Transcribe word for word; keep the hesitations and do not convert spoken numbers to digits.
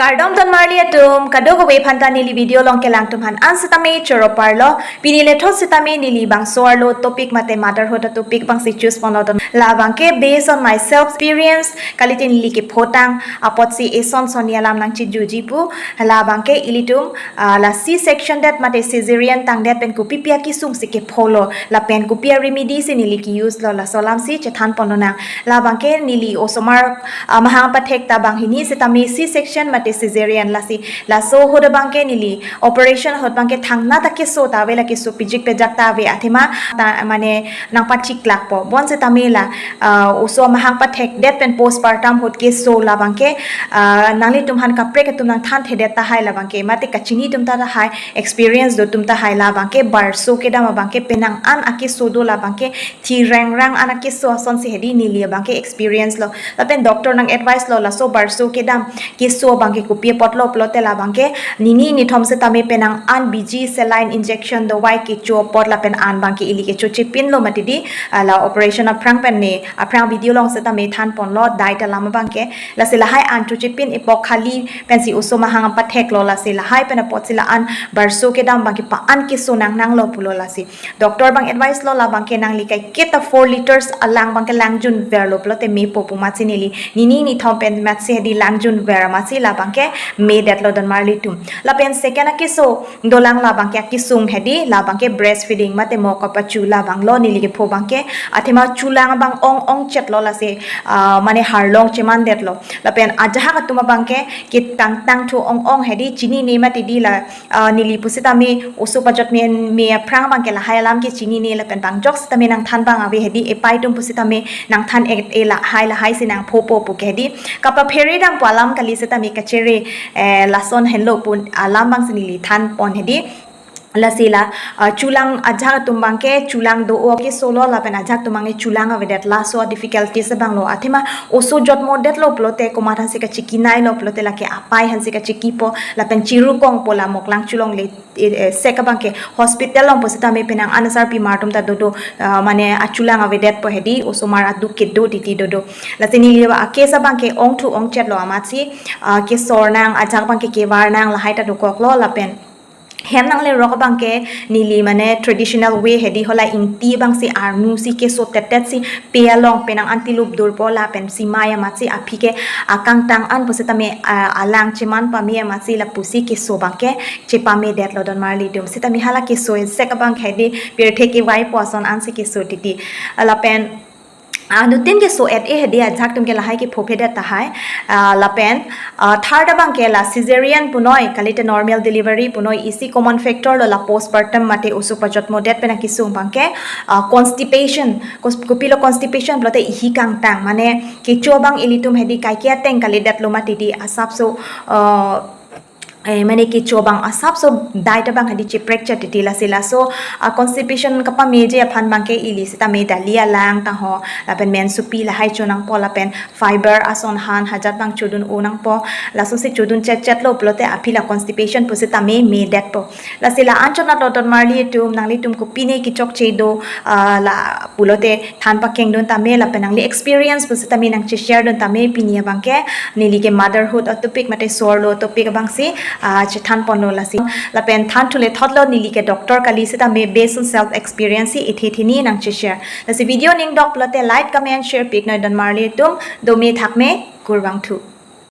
Kardom donmarli atum, kadokave aphanta neli video along kelang atum aphan an sitame choro parlo. Pini lethot sitame neli bangso arlo topic mate motherhood atopic abangsi choose ponlo don. Labangke based on my self experience, kalite neli kephotang apotsi eson sonni alam nangchejutji pu. Labangke ilitum, ah, la C section det mate cesarean tangdet pen kopi pi akesung si kepholo, lapen kopi aremedy si neli ke-use lo, laso alamsi chethan ponnang. Labangke neli osomar, ah, mahang pathek ta banghini sitame C section mate cesarean lasi, laso ahut abangke neli operation ahut abangke thangnat akeso ta ave, la keso pijik pejak ta ave, athema ta mane nangpachiklakpo. Bonsitame la, ah, oso mahang pathekdet pen postpartum ahut keso labangke, ah, nanglitum aphan kaprek atum nangthanthedet tahai labangke, mate kachini atum ta tahai, experience do atum tahai labangke barso kedam abangke penang an akeso do, labangke thi reng rang an akeso asonsi hedi neli abangke experience lo. Lapen doctor nang advice lo laso barso kedam keso abangke kopi apotlo pulote labangke nini nithom sitame penang an B G, saline injection, dawai kecho apot lapen an abangke ili kechochepinlo mati di, ah, la operation aphrang pen ne aphrang video along sitame than ponlo diet alam abangke. Lasi lahai an chochepin ipok khali pensi oso mahang patheklo, lasi lahai pen apotsi la an barso kedam abangke pa-an keso nangnanglo pulo lasi. Doctor abang advice lo labangke nangli kaiketa four liters alang abangke langjunverlo pulote mepo pu amatsi neli nini nithom pen amatsi hedi langjunver amatsi labangke medetlo donmarli atum. Lapen second akeso dolang labangke akesung hedi labangke breastfeeding mate mo kapachu labanglo neli kepho abangke, athema chulang abang ong ongchetlo lasi, ah, mane harlong chemandetlo. Lapen ajahak atum abangke ketang tangthu ong ong hedi chinine mati di la, ah, neli pusitame oso pajot me, me aphrang abangke lahai alam ke chinine lapen bang jok sitame nangthan abang ave hedi, epai atum pusitame nangthan-et-e lahai lahai si nangphopo pu ke hedi. Kapaphere dampo alam kali sitame kachere, eh, lason henlo pu alam abangsi neli than pon hedi. Lasi la, ah, chulang ajahak atum abangke chulang do-o akesolo lapen ajahak atum abangke chulang avedet, laso difficulties abanglo. Athema oso jotmodetlo pulote komat aphansi kachekinailo pulote lake apai aphansi kachekipo lapen chirukongpo, la moklang cholongle, eh, eh, sek abangke hospital along pusitame penang an asarpimar atum ta dodo, ah, mane achulang avedetpo hedi, osomar aduk kedo titi dodo. Lasi neli a-case abangke ongthu ongchetlo amatsi, ah, kesor nang, ajahak abangke kevar nang lahai ta dokoklo lapen hem nanglerok abangke neli mane traditional way hedi, hala ingti abangsi arnu si keso tetet si pe along penang an tilup durpo lapen simai amatsi aphi ke akangtang an pusitame, ah, alang cheman pame amatsi lapusi keso abangke chepamedetlo donmarli atum. Sitame hala keso esek abangke hedi pirthe kevaipo ason ansi keso titi. Lapen anuttin keso-et-e hedi ajahak atum ke lahai kephophedet tahai. Ah, lapen, ah, third abangke la cesarean punoi, kalite normal delivery punoi, isi common factor lo la postpartum mate oso pajotmodet pen akesung abangke, ah, constipation. Kos-, kopilo constipation pulote ihi kangtang, mane kecho abang ilitum hedi kaike ateng kalidetlo mati di asapso, ah, eh, mane kecho abang asapso diet abang hedi cheprek chetiti lasi laso, ah, constipation kapameji aphan abangke ili sitame dali alang tangho lapen mensopi lahai chonangpo lapen fiber ason han hajat abang chodun-o nangpo, lasosi chodun chetchetlo pulote aphi la constipation pusitame medetpo. Lasi la anchot natlo donmarli atum, nanglitum kopine kechokche do, ah, la pulote than pakengdun tame lapen nangli experience pusitame nangcheshare dun tame, pini abangke neli ke motherhood atopic mate sorlo topic abangsi, ah, chethan ponlo lasi. Lapen thanthule thotlo neli ke doctor kali sitame based on self experience si ithi thini nangcheshare. Lasi video ning dok pulote like, comment, share piknoi donmarli atum, dome thakme, kurvangthu.